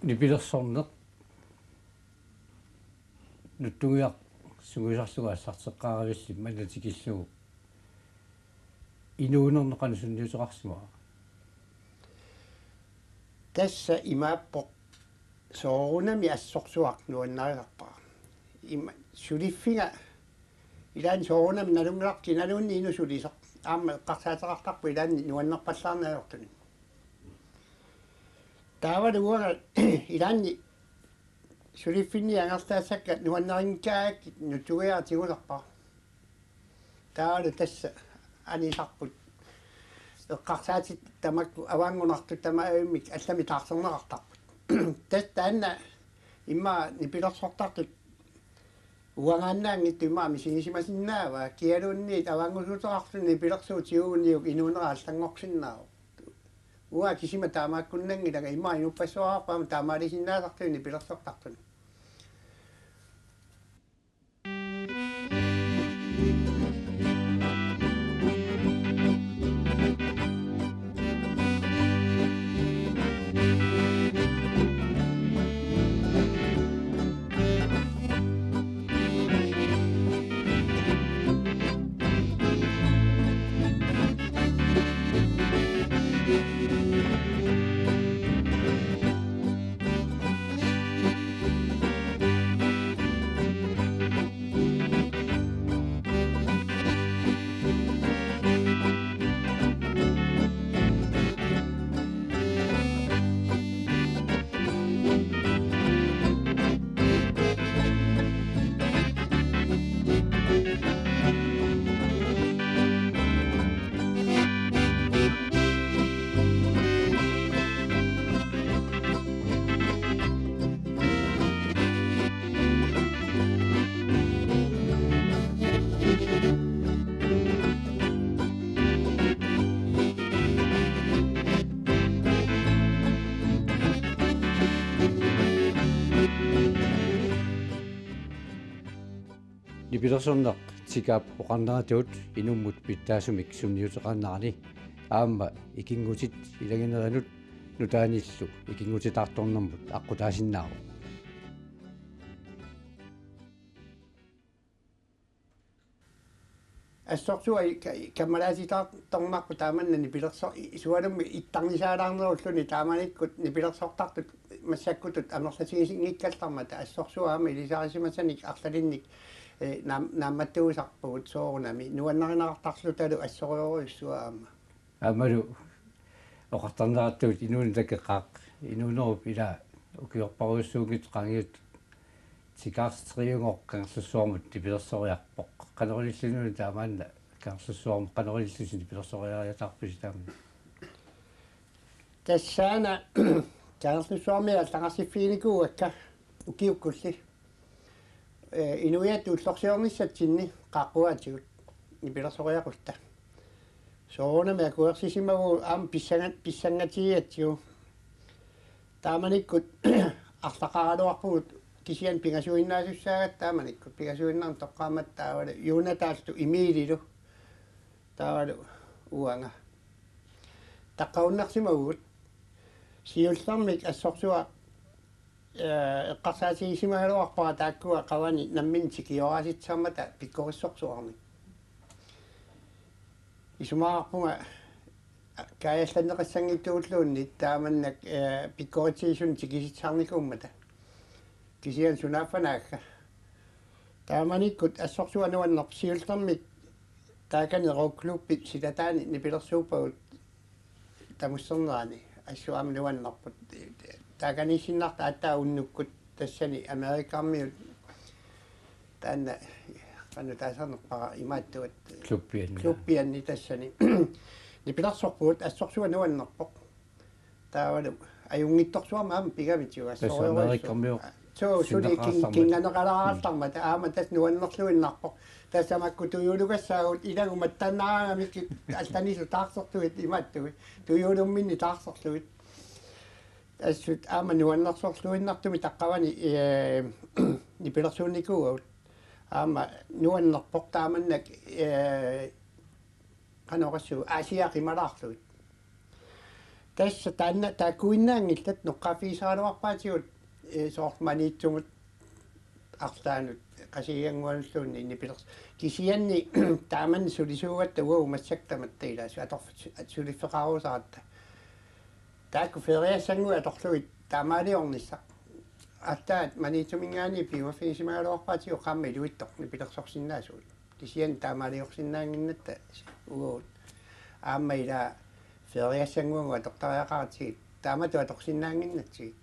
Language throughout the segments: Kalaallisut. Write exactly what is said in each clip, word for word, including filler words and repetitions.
Nipilersorneq nutsugiaq sungiusarlugu assarteqqaaravilli manna tikillugu inuunerneq qanoq sunniuteqarsimava? Tassa imaappoq soorunami assorsuaq nuannarisarpara. Ima suliffiga ilaanni soorunami nalunngilarput kinaluunniit inuk sulisoq. Aamma eqqarsaateqartarpoq ilaanni nuannerpallaarneq ajortunik. Taavalu uanga ilaanni suliffinni angerlaassakka nuannarinngikkaangakkit nutsugiaq tigusarpara. Taavalu tassa anisarput eqqarsaatit tamakku avaanngunartut tamavimmik allamik taarserneqartarput. Tassa taanna immaqa nipilersortartut uangaannaanngitsut immaqa misigisimasinnaavaat kialuunniit avaanngusuuteqarluni nipilersuut tiguguniuk inuunera allanngorsinnaavoq. Uanga kisima taamaakkunnanngilanga immaqa inuppassuararput aamma taamaalisinnaasartuni nipilersortartuni. Nipilersorneq Tikap oqarneratut inummut pitsaasumik sunniuteqarnerani aamma ikinngutit ilaginerinut nutaanillu ikinngutitaartornermut aqqutaasinnaavoq. Assorsuaq ka-, kammalaatitartornarpoq taamanna nipilerso-, i-, sualummi ittarnisaalaarnerulluni taamanikkut nipilersortartut massakkutut amerlatigisinngikkallarmata assorsuaq aamma ilisarisimasanik arlalinnik, eh, naam-, naammattuusarpugut soorunami nuannarineqartarlutalu assorujorujussuaq aamma. Aammalu oqartarneratut inuuneq takeqaaq, inuunerup ila ukiorparujussuunngitsoq qaangiuttut Tikaarsiteriugoq Kangerlussuarmut nipilersoriarpoq. Qanoq ilillusi taamaanna Kangerlussuarmut, qanoq ilillusi nipilersoriariataarpusi taamani? Tassaana Kangerlussuarmi allagarsiffiginikkukka ukiukkulli. Eh, inuiattut ullorsiornissatsinni qaaqquaatigut nipilersoriaqutta. Soorunami akuersisimavugut aamma pissanga-, pissangatigigatsigu. Taamanikkut arlaqaraluarpugut kisianni pingasuinnaasussaagatta taamanikkut. Pingasuinnarnut toqqaammat taavalu Juunataallu Emililu. Taavalu uanga. Taqqavunnarsimavugut. Siullermik assorsuaq, eh, eqqarsaatigisimagaluarpara taakkua qavani namminneq tikioraasissaammata pikkorissorsuarnik. Isumaqarpunga kaajallanneqassanngitsuulluunniit taamannak, eh, pikkoritsigisunik tikisitsisarnikuummata. Kisianni sunaaffa naagga. Taamanikkut assorsuaq nuannerpoq siullermik taakani rockklubbi silataani nipilersuuppagut tamussernerani assut aamma nuannerpoq. Taakaniissinnartoq aatsaat unnukkut tassani Amerikarmiut taanna qanoq taasarnerpara imaattuat klubbianni. Klubbianni tassani. Nipilersorpugut assorsuaq nuannerpoq. Taavalu ajunngitsorsuarmik aamma pigamitsigu. Tassa assorujorujussuaq. Amerikarmiut. Suu, suli kin-, sinneqaasarmat. Kinganeqalaartarmat aamma tassa nuannerluinnarpoq. Tassa makku tujuulugassaagut ilagut mattannaaraangamik allanillu taarsertugit imaattugit. Tujuulumminni taarserlugit. Assut aamma nuannersorluinnartumik taqqavani, eh, nipilersuunnikuuagut. Aamma nuannerpoq taamannak, eh, qanoq oqassuunga Aasiaat qimalaarlugit. Tassa taanna taakkuinnaanngillat, noqqaaffigisaraluarpaatigut, ee, soorlu Maniitsumut arlaannut Qasigiannguanulluunniit nipilersoq. Kisianni taamanna sulisuugatta uagut massakkut tamatta ilaasut ator-, suliffeqarusaratta. Taakku feriassannguit atorlugit taamaaliornissaq. Aatsaat Maniitsuminngaanniit piumaffigisimagaluarpaatigut qaammat iluitsoq nipilersorsinnaasugut. Kisianni taamaaliorsinnaannginnatta uagut. Aamma ila feriassannguagut atortariaqaratsigit taamatut atorsinnaannginnatsigit.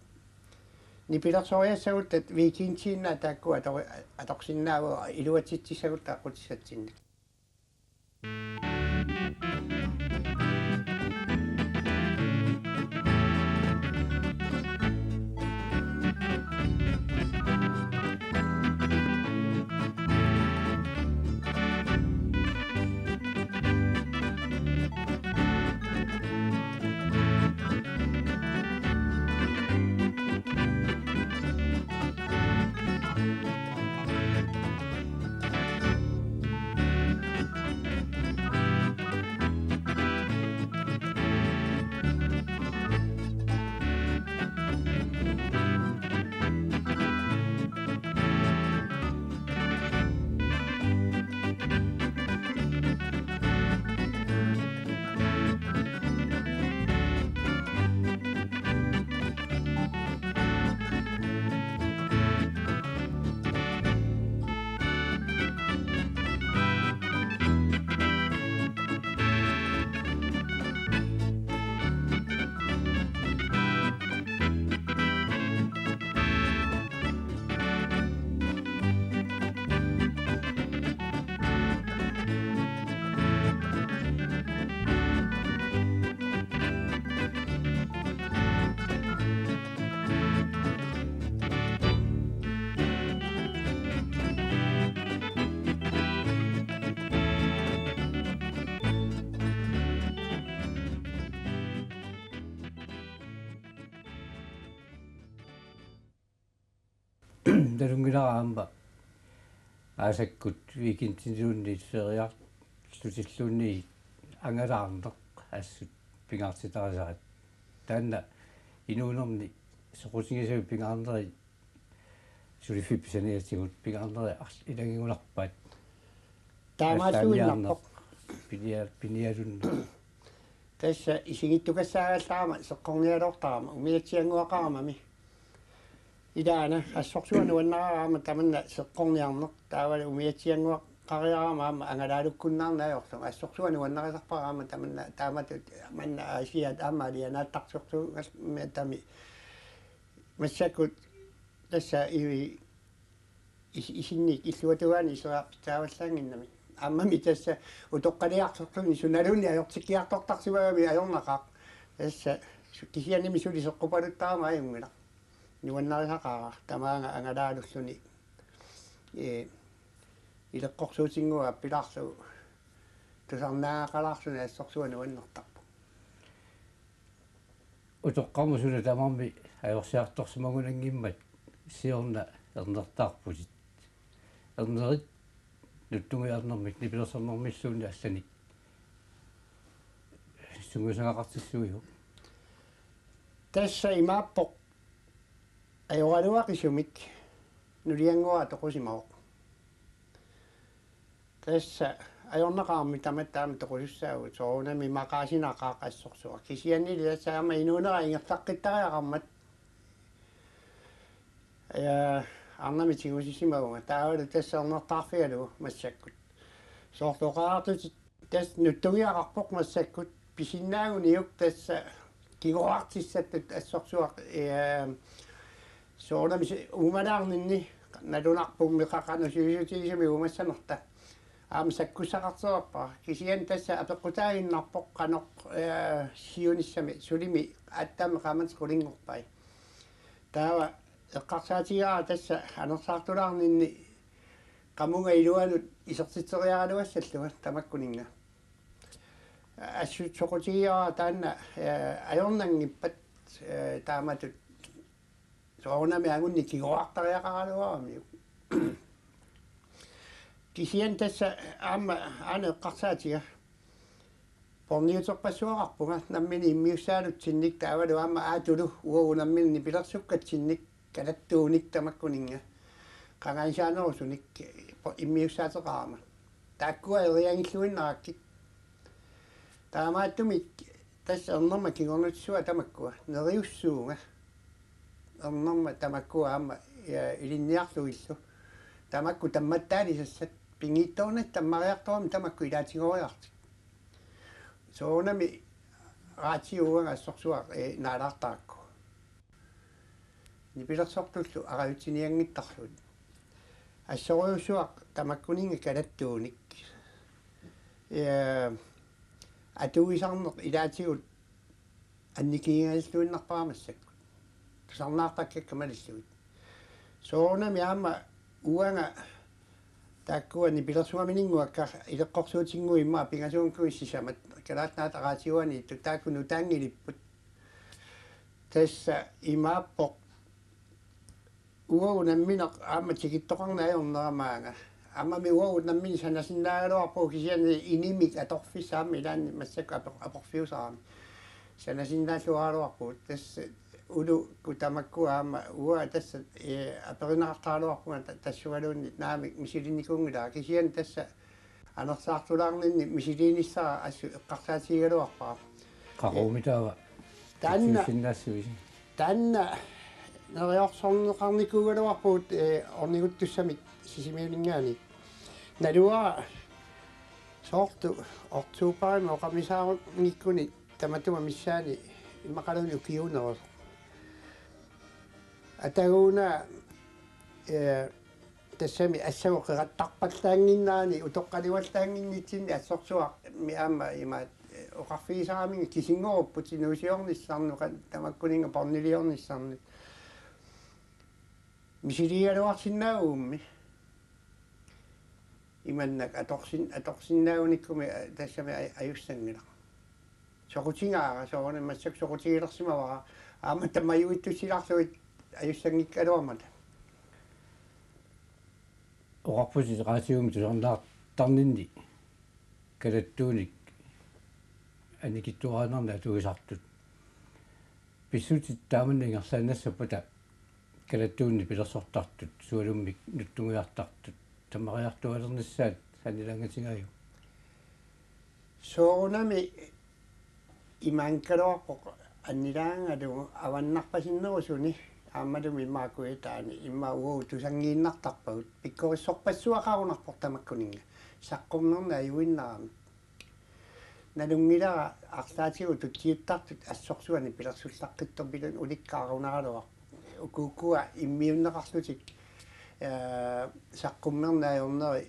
Nipilersoriassagutta weekendiinnaq taakku ator-, atorsinnaavagut iluatsitsissagutta aqqutissatsinnik. Nalunngilara aamma aasakkut weekendiniluunniit feriarlutilluunniit angalaarneq assut pingaartitarisaat. Taanna inuunerni soqutigisavit pingaarnerit suliffik pisaniatigut pingaarnerit arl-, ilagigunarpaat. Taamaalluinnarpoq. Allaaniarneq, pinia-, pinialunneq. Tassa isigittukassaagallaarama seqqornialertarama umiatsiannguaqaramami. Ilaana assorsuaq nuannaraara aamma tamanna seqqorniarneq, taavalu umiatsiannguaqariarama aamma angalaalukkunnaarneq ajorlunga. Assorsuaq nuannarisarpara aamma tamanna taamatut manna Aasiaat aamma alianaattarsorsuugallarami. Massakkut tassa ivi is-, isinnik illuatungaanik iseriarpitsaavallaannginnami. Aammami tassa utoqqaliartorluni sunaluunniit ajortikkiartortarsimagami ajornaqaaq. Tassa su-, kisiannimi suli seqqupaluttarama ajunngilaq. Nuannarisaqaara tamaanga angalaalulluni. Ee, ileqqorsuutinnguaq appilaarlugu tusarnaagaqalaarluni assorsuaq nuannertarpoq. Utoqqarmut suna tamarmi ajorsiartorsimagunanngimmat siorna ernertaarputit. Ernerit nuttungiarnermik nipilersornermilluunniit allanik sungiusagaqartissuujuk? Tassa imaappoq ajoraluaqisumik nuliannguaq toqusimavoq. Tassa ajornaqaarmi tamatta aamma toqusussaavugut soorunami maqaasinaqaaq assorsuaq. Kisiannili tassa aamma inuunera ingerlaqqittariaqarmat. Ja, arnamik tigusisimavunga. Taavalu tassa ernertaarfigalugu massakkut. Soorlu oqartutit tassa nuttungiaqarpoq massakkut pisinnaaguniuk tassa kinguartissattut assorsuaq, ee, soorunami si-, uumalaarninni nalunarpoq meqaqanu sivisutigisumik uumassanerta. Aamma sakkussaqarterpara. Kisianni tassa apeqqutaaginnarpoq qanoq, ee, siunissami sulimi aatsaammi qaammatit qulinngorpai. Taava eqqarsaatigaara tassa anersaartulaarninni qamunga iluanut isertitseriaraluassallunga tamakkuninnga. Assut soqutigigaara taanna, ee, ajornanngippat, ee, taamatut soorunami angunni kinguartariaqaraluaramiuk. Kisianni tassa aamma aana eqqarsaatiga. Porniuterpassuaqarpunga nammineq immiussaalutsinnik taavalu aamma aatulu uagut nammineq nipilersukkatsinnik kalattuunik tamakkuninnga qanganisaanerusunik immiussaateqarama. Taakkua eriagilluinnarakkit. Taamaattumik tassa ernerma kingornutissua tamakkua. Neriussuunga. Ernerma tamakkua aamma, ja, ilinniarlugillu. Tamakku tammattaalisassat pinngitsoornani tammariartorami tamakku ilaatigooriartik. Soorunami raatiuanga assorsuaq, eh, naalaartarakku. Nipilersortullu arajutsinianngittarlugit. Assorujussuaq tamakkuninnga kalattuunik. Eh, atuisarneq ilaatigut annikigigalluinnarpara massakkut. Tusarnaartakkakka malillugit. Soorunami aamma uanga taakkua nipilersugaminninnguakka ileqqorsuutinnguit immaqa pingasuunngikkuni sisamat Kalaallit Nunaata Raatiuani taakku nutaanngilipput. Tassa imaappoq uagut nammineq aamma tikittoqarneq ajornera maanga. Aammami uagut nammineq sanasinnaagaluarpugut kisianni inimik atorfissaq aamma ilaanni massakkut ator-, atorfiusarami. Sanasinnaalluaraluarpugut. Tassa ulukkut tamakkua aamma uanga tassa, eh, aperineqartaraluarpunga ta-, tassungaluunniit naamik misilinnikuunngilara. Kisianni tassa anersaartulaarninni misiliinissara assut eqqarsaatigigaluarpara. Qaqugumitaava? Taanna, tatsiussinnaassavisi? Taanna neriorsorneqarnikuugaluarpugut, eh, orniguttussamik Sisimiuninngaanniit. Naluara soorlu oktobarimi oqarnisaarunngikkuni tamatuma missaani immaqaluunniit ukiuunerusoq. Ataguuna, eh, tassami assagut qerattarpallaannginnerani utoqqalivallaannginnitsinni assorsuarmi aamma imaat, eh, oqarfigisaraminga kisinngorupput inuusiornissannut qanoq tamakkuninnga porniliornissannut. Misiliigaluarsinnaagummi. Imannak atorsin-, atorsinnaagunikkumi, eh, tassami aj-, ajussanngilaq. Soqutigaara soorunami massakkut soqutigilersimavara. Aamma tamajuittussilaarlugit ajussanngikkaluarmata. Oqarputit raatiumi tusarnaartarninni kalattuunik annikitsuaraanernik atuisartut. Pissutsit taamanna ingerlaannassappata kalattuunik nipilersortartut, sualummik nutsungiartartut, tammariartuaalernissaat annilaangatigaajuk? Soorunami imaanngikkaluarpoq annilaangalugu avannarpasinnerusuni aammalumi immaqa kujataani immaqa uagut tusanngiinnartarpagut pikkorissorpassuaqarunarpoq tamakkuninnga saqqummerneq ajuinnarami. Nalunngilara arlaatigut tutsiuttartut assorsuaq nipilersullaqqittorpilun ulikkaarunaraluarpoq. Ukuukkua immiunneqarlutik, eh, saqqummerneq ajorneri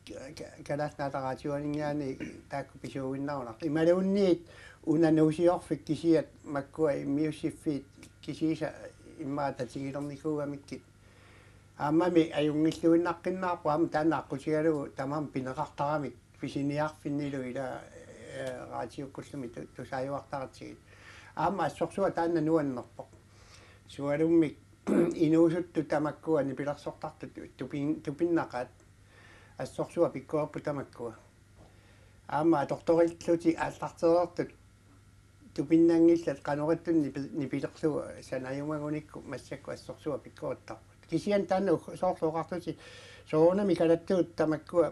ka-, ka-, Kalaallit Nunaata Raatiuaninngaanniit taakku pisuuinnarunarput. Imaluunniit una nuusiorfik kisiat makkua immiussiffiit kisiisa immaqa tatigilernikuugamikkit. Aammami ajunngilluinnaqqinnaarpoq aamma taanna aqqutigalugu tamarmik pineqartaramik pisiniarfinnilu ila, eh, raatiukkullumi tu-, tusaajuartaratsigit. Aamma assorsuaq taanna nuannerpoq. Sualummik inuusuttut tamakkua nipilersortartut tupin-, tupinnaqaat. Assorsuaq pikkoreerput tamakkua. Aamma atortorillutik aallartereertut tupinnanngillat qanoq ittunik nipi-, nipilerlugu sanajumagunikku massakkut assorsuaq pikkorittarput. Kisianni taanna uk-, soorlu oqartutit soorunami kalattuut tamakkua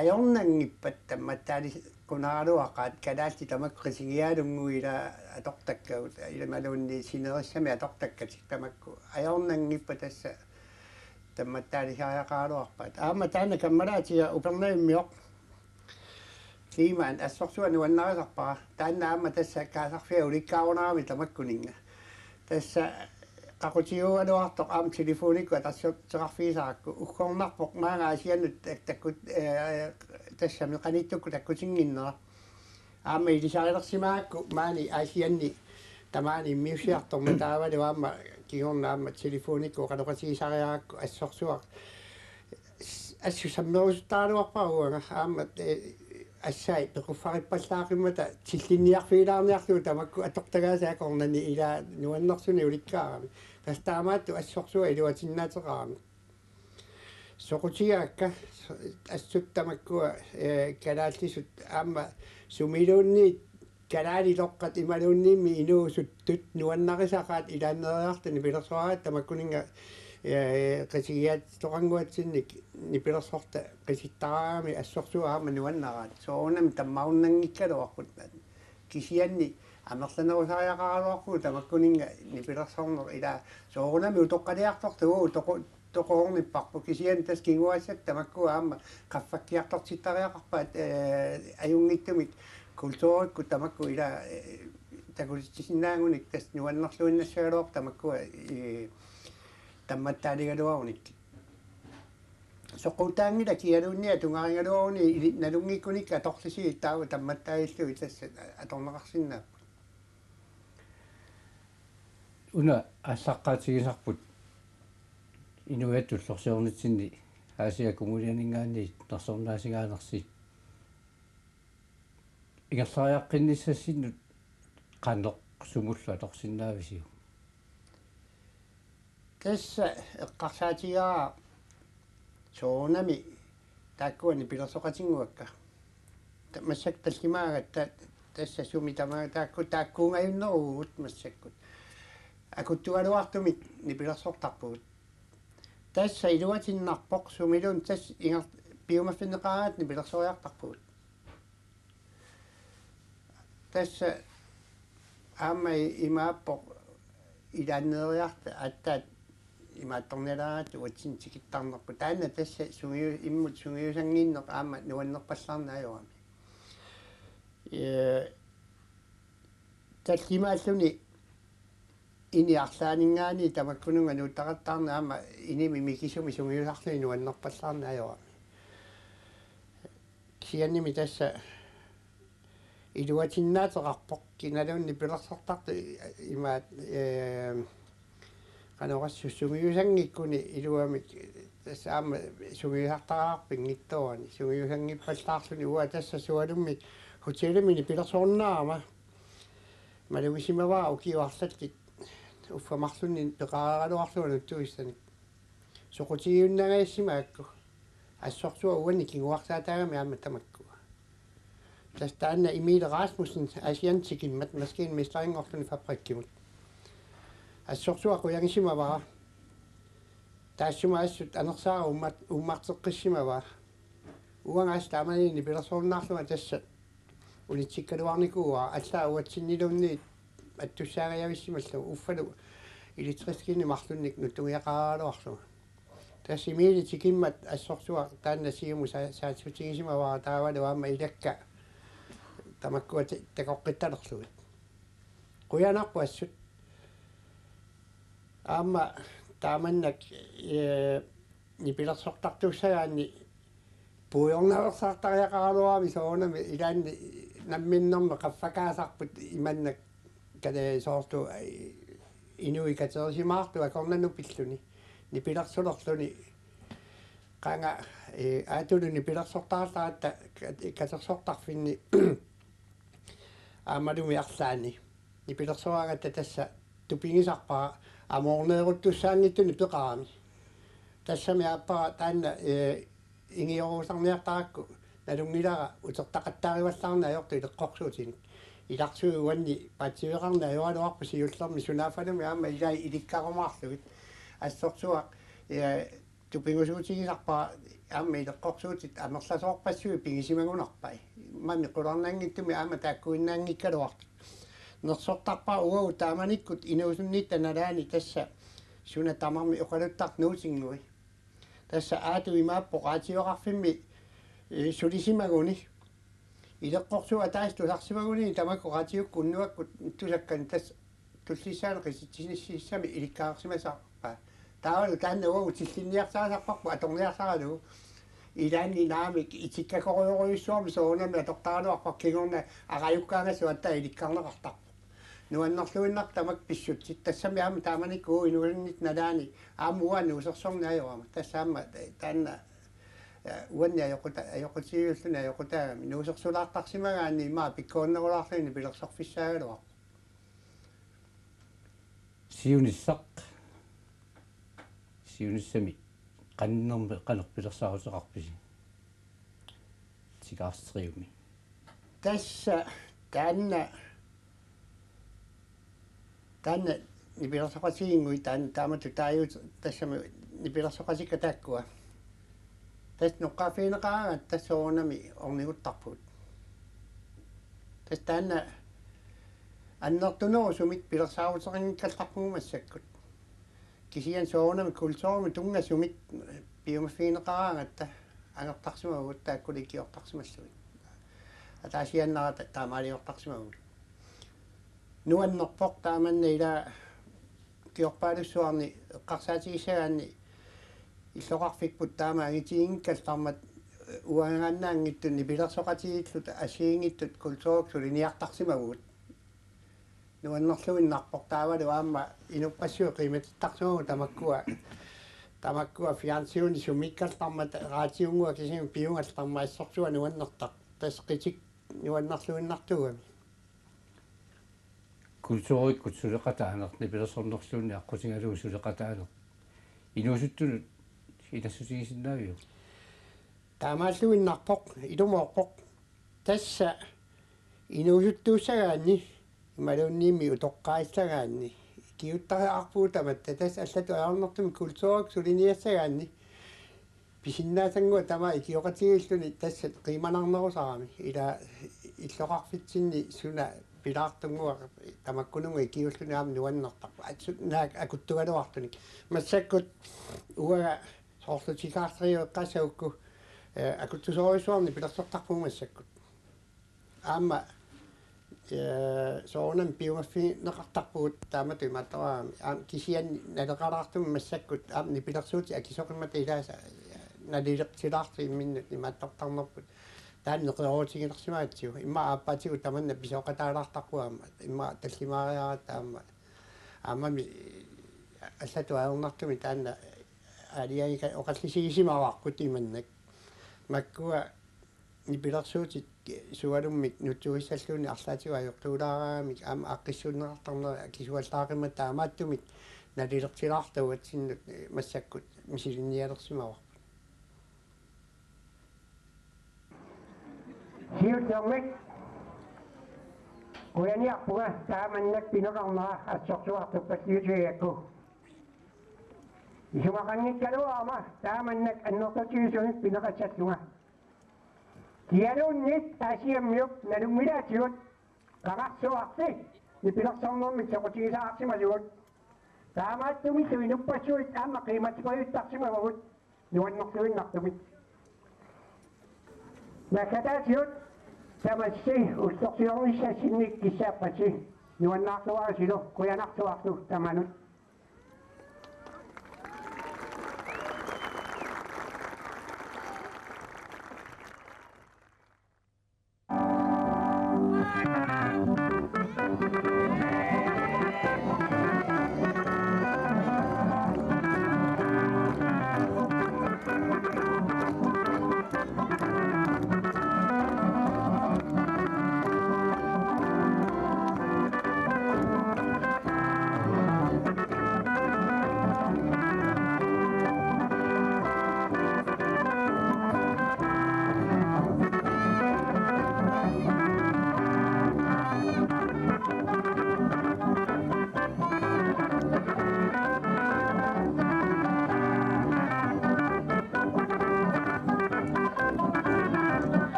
ajornanngippat tammattaalikunaraluaqaat kalaallit tamakku qitigialunnguit ila atortakkagut imaluunniit sinerissami atortakkatik tamakku ajornanngippat tassa tammattaalisariaqaraluarpaat. Aamma taanna kammalaatiga Upernavimmiortoq Klimaat assorsuaq nuannarisarpara. Taanna aamma tassa kaasarfia ulikkaarunarami tamakkuninnga. Tassa qaqutiguugaluartoq aamma telefonikkut atorteqarfigisarakku. Uggornarpoq maanga Aasiannut tak-, takkut-, eh, tassami qanittukkut takkutinnginnera. Aamma ilisarilersimagakku maani Aasianni tamaani immiussiartormat taavalu aamma kingorna aamma telefonikkut oqaloqatigisariarakku assorsuaq assut sammerusuttaraluarpara uanga aamma, eh, assai peqquffarippallaaqimmata tillinniarfigilaarniarlugu tamakku atortagaasa akornanni ila nuannersunik ulikkaarami. Tassa taamaattoq assorsuaq iluatinnaateqarami. Soqutigaakka assut tamakkua, eh, kalaallisut aamma sumiluunniit kalaaliloqqat imaluunniimmi inuusuttut nuannarisaqaat ilaanneeriarta nipilersoraat tamakkuninnga, eh, qitigiaatitoqannguatsinnik nipilersorta qitittaraagami assorsuaq aamma nuannaraat. Soorunami tammarunanngikkaluarput. Kisianni amerlanerusariaqaraluarpugut tamakkuninnga nipilersorneq ila soorunami utoqqaliartortugut utoqu-, utoqqarnipparput kisianni tassa kinguaassat tamakku aamma qaffakkiartortittariaqarpaat, eh, ajunngitsumik kulturikkut tamakku ila, eh, takusitsisinnaanngunik tassa nuannerluinnassagaluarput tamakku, eh, tammattaaligaluarunik. Soqutaanngilaq kialuunniit atugarigaluaruni ili-, nalunngikkunik atorlisi taava tammattaallugit tassa atorneqarsinnaapput. Una aallaqqaatigisarput inuiattut ullorsiornitsinni Aasiaat Kommuneningaanniit nersornaasingaanersi ingerlariaqqinnissasinnut qanoq sumullu atorsinnaavisiuk? Tassa eqqarsaatigaara soorunami taakkua nipilersoqatinnguakka. Ta-, massakkut tallimaagatta tassa sumi tamaat taakku taakkuungajunneruvugut massakkut. Akuttugaluartumik nipilersortarpugut. Tassa iluatinnarpoq sumiluunniit tassa inger-, piumaffinneqaraat nipilersoriartarpugut. Tassa aamma i-, imaappoq ilaanneeriarta aatsaat imaattornialaaratta uatsinnut tikittarnerput. Taanna tassa sungiu-, immut sungiusannginneq aamma nuannerpallaarneq ajorami. Ee, tallimaalluni ini arlaaninngaanniit tamakkununnga nuuttaqattaarneq aamma inimi mikisumi sungiusarluni nuannerpallaarneq ajorami. Kisiannimi tassa iluatinnaateqarpoq kinaluunniit nipilersortartut imaat, ee, qanoq oqassaaq sungiusanngikkuni iluamik tassa aamma sungiusartariaqarpoq pinngitsoorani. Sungiusanngippallaarluni uanga tassa sualummik hotelimi nipilersorunnaarama. Malugisimavara ukiut arlallit uffa marlunnik peqaraluarlunga nutsuissanik. Soqutigiunnangajassimaakku. Assorsuaq uanni kinguarsaataagami aamma tamakku. Tassa taanna Emil Rasmussen Aasianni tikimmat maskinmesterinngorluni fabrikkimut. Assorsuaq qujagisimavara. Taassuma assut anersaara uummat-, uummarteqqissimavaa. Uanga assut taamani nipilersorunnaarlunga tassa unitsikkaluarnikuuara allaat uatsinniluunniit attussaagajavissimallunga uffalu elektriskinik marlunnik nutsugiaqaraluarlunga. Tassa Emilip tikimmat assorsuaq taanna siumut sa-, saassutigisimavara taavalu aamma ilakka tamakkua ta-, takoqqittalerlugit. Qujanarpoq assut. Aamma taamannak, ee, nipilersortartussagaanni puigornaveersaartariaqaraluarami soorunami ilaanni namminnermi qaffakaasarput imannak kale soorlu, ee, inuit katerisimaartut akornanut pilluni. Nipilersulerluni. Qanga, ee, aatulu nipilersortarallarata kat-, katersortarfinni aammalumi arlaanni. Nipilersoraangatta tassa tupigisarpara amoorneeruttussaanngitsunik peqarami. Tassami aappara taanna, ee, ingiorusarniartarakku nalunngilara utertaqattaarivallaarneq ajortut ileqqorsuutinik. Ilarsui uanni paatsiveqarneq ajoraluarpoq siullermik sunaaffalumi aamma ilai ilikkarumaarlugit. Assorsuaq, ee, tupigusuutigisarpara aamma ileqqorsuutit amerlasoorpassuit pigisimagunarpai. Immami qularnanngitsumik aamma taakkuinnaanngikkaluartut. Nersortarpara uagut taamanikkut inuusunnitta nalaani tassa suna tamarmi oqaluttartut nuutinngui. Tassa aatut imaappoq raatioqarfimmi, ee, sulisimaguni. Ileqqorsuup ataaseq tusarsimaguni tamakku raatiukkut unnuakkut tusakkanik tassa tullissaaneq qititsinissamik ilikkagaqarsimasarpaa. Taavalu taanna uagut tillinniarsarisarparput atorniarsaralugu. Ilaanni naamik itikkakorujorujussuarmik soorunami atortaraluarpara kingorna arajukkaangassuaq aatsaat ilikkarneqartarpoq. Nuannerluinnarpoq tamakku pissutsit. Tassami aamma taamanikkut uagut inuusunnitta nalaani aamma uanga nuusersorneq ajorama. Tassa aamma taanna, ee, uanni ajoquta-, ajoqutigiulluni ajoqutaagami. Nuusersulartarsimagaanni immaqa pikkorinnerulaarluni nipilersorfissaagaluarpoq. Siunissaq. Siunissami Annermik qanoq pilersaaruteqarpisi? Sikaarsiteriumi. Tassa taanna, taanna nipilersoqatigiinnguit taanna taamatut taaguuteqarpoq tassami nipilersoqatikka taakkua. Tassa noqqaaffigineqaraangat tassa soorunami orniguttarpugut. Tassa taanna annertunerusumik pilersaaruteqanngikkallarpugut massakkut. Kisianni soorunami kulturimut tunngasumik piumaffigineqaraangatta angertarsimavugut taakkulu ikiortarsimallugit. Ataasiaannarata taamaaliortarsimavugut. Nuannerpoq taamanna ila ukiorpaalussuarni eqqarsaatigissagaanni illoqarfipput taama angitiginngikkallarmat uangaannaanngitsut nipilersoqatigiilluta assigiinngitsut kulturikkut suliniartarsimavugut. Nuannerluinnarpoq taavalu aamma inuppassuit qiimatittarsimavugut tamakkua, tamakkua fjernsyni sumiikkallarmata raatiunngua kisianni piugallarmat assorsuaq nuannertaq. Tassa qitik nuannerluinnartuugami. Kulturikkut suleqataaneq, nipilersornerluunniit aqqutigalugu suleqataaneq. Inuusuttunut inassutigisinnaaviuk? Taamaalluinnarpoq, ilumoorpoq. Tassa inuusuttuussagaanni, imaluunniimmi utoqqaarissagaanni, ikiuuttarparput tamatta, tassa allatut ajornartumik kulturikkut suliniassagaanni, pisinnaasannguaq tamaat ikioqatigiilluni tassa qiimanarnerusarami, ila illoqarfitsinni suna pilaartunnguaq tamakkununnga ikiuulluni aamma nuannertarpoq. Assut naak akuttugaluartunik. Massakkut uanga soorlu sikaarsiteriueqqaassagukku, eh, akuttusoorujussuarnik pilersortarpugut massakkut. Aamma, eh, soorunami piumaffigineqartarpugut taamatut imaattoraarami. Aamma kisianni naleqalaartumik massakkut aamma nipilersuutit akisoqimmata ilaasa, eh, nalilertilaartut imminnut imaattortarnerput. Taanna neqeroorutigilersimagatsigu. Immaqa aappaatigut tamanna pisooqataalaartarpugut aamma. Immaqa tallimaariaratta aamma. Aammami allatut ajornartumik taanna aalajangiga-, oqallisigisimavarput imannak. Makkua nipilersuutit sualummik nutsugissalluunniit arlaatigut ajortuulaaraangamik aamma aaqqissuunneqartarneq akisuallaaqimmat taamaattumik nalilertilaartut uatsinnut massakkut misilinnialersimavarput. Siullermik qujaniarpunga taamannak pineqarnera assorsuaq tuppalliutigigakku. Isumaqanngikkaluarama taamannak annertutigisumik pineqassallunga. Kialuunniit Aasiammiut nalunngilaatigut qangarsuarli nipilersornermik soqutigisaqarsimasugut. Taamaattumillu inuppassuit aamma qiimatigipajuttarsimavagut nuannerluinnartumik. Naggataatigut tamassi ullorsiornissassinnik kissaappassi nuannaarluarisilu qujanarsuarlu tamanut.